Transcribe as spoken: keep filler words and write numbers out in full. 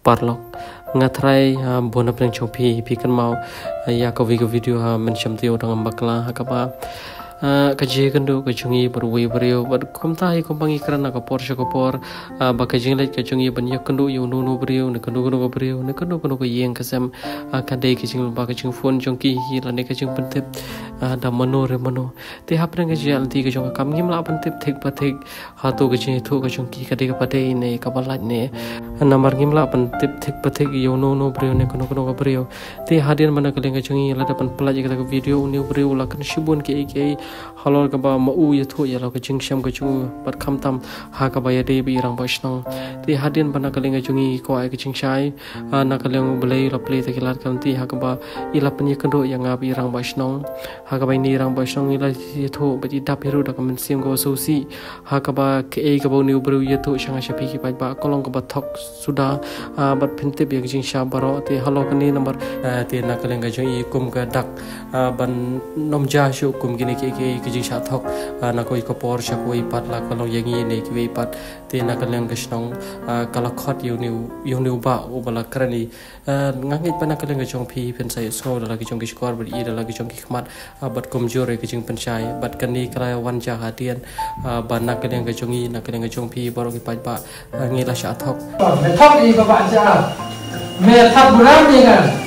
Paralok, nga trai ha bun na pdeng jong phi, phi kynmaw ïa kawei ka video ha mynsiem tiew dang bakla ha kaba ka jingïakynduh ka jong ngi bad uwei u briew, bad kumta hi kumba ngi kren na ka por sha ka por, ba ka jingleit ka jong ngi ban ïakynduh ïa uno uno u briew, ne kano kano ka briew, ne kano kano ka ïing ka sem, ka dei ka jingba ka jingphone jong ki hi lane ka jingpyntip da mano re mano. Te hapdeng ka jingïaid lynti ka jong ka kam ngim lah ban tip thik ba thik hato ka jingïathuh ka jong ki ka dei kaba dei ne kaba lait ne. Namar ngim lah ban tip thik ba thik ïa uno uno u briew ne kano kano ka briew. Te hadien ba na ka liang ka jong ngi la dep ban pyllait ïa kata ka video, une u briew u la kren shibun kiei kiei halor kaba ma u ïathuh ïa la ka jingshem ka jong u bad khamtam ha kaba ïadei bad i rangbah shnong. Te hadien ba na ka liang ka jong ngi kwah ïa ka jingshai, na ka liang U Blei u la plie ïa kita ki lad ki lynti ha kaba i la pynïakynduh ïa nga bad i rangbah shnong. Ha kaba ine i rangbah shnong i la ïathuh bad i dap hi ruh da ka mynsiem kaba sngewsih. Ha kaba kaei kaba une u briew u ïathuh sha nga sha phi ki paidbah ka long kaba thok suda, bad pyntip ïa ka jingshah baroh. Te halor kane namar te na ka liang ka jong i kum ka dak ban ym jia shuh kum kine kiei kiei ka jingshah thok, na kawei ka por sha kawei pat, la ka long ïa ngi ne kiwei pat. Te na ka liang ka shnong ka la khot ïa une u, ïa une u bah uba la kren i. Nga ngeit ba na ka liang ka jong phi phin sa ïohsngew da la ki jong ki shkor bad i da la ki jong ki khmat, bad kumjuh ïa ka jingpynshai. Bad kane ka la wan jia hadien ba na ka liang ka jong i, na ka liang ka jong phi baroh ki paidbah, ngi la shah thok. Me thok i ba ba ja. Me thok buram ïa nga.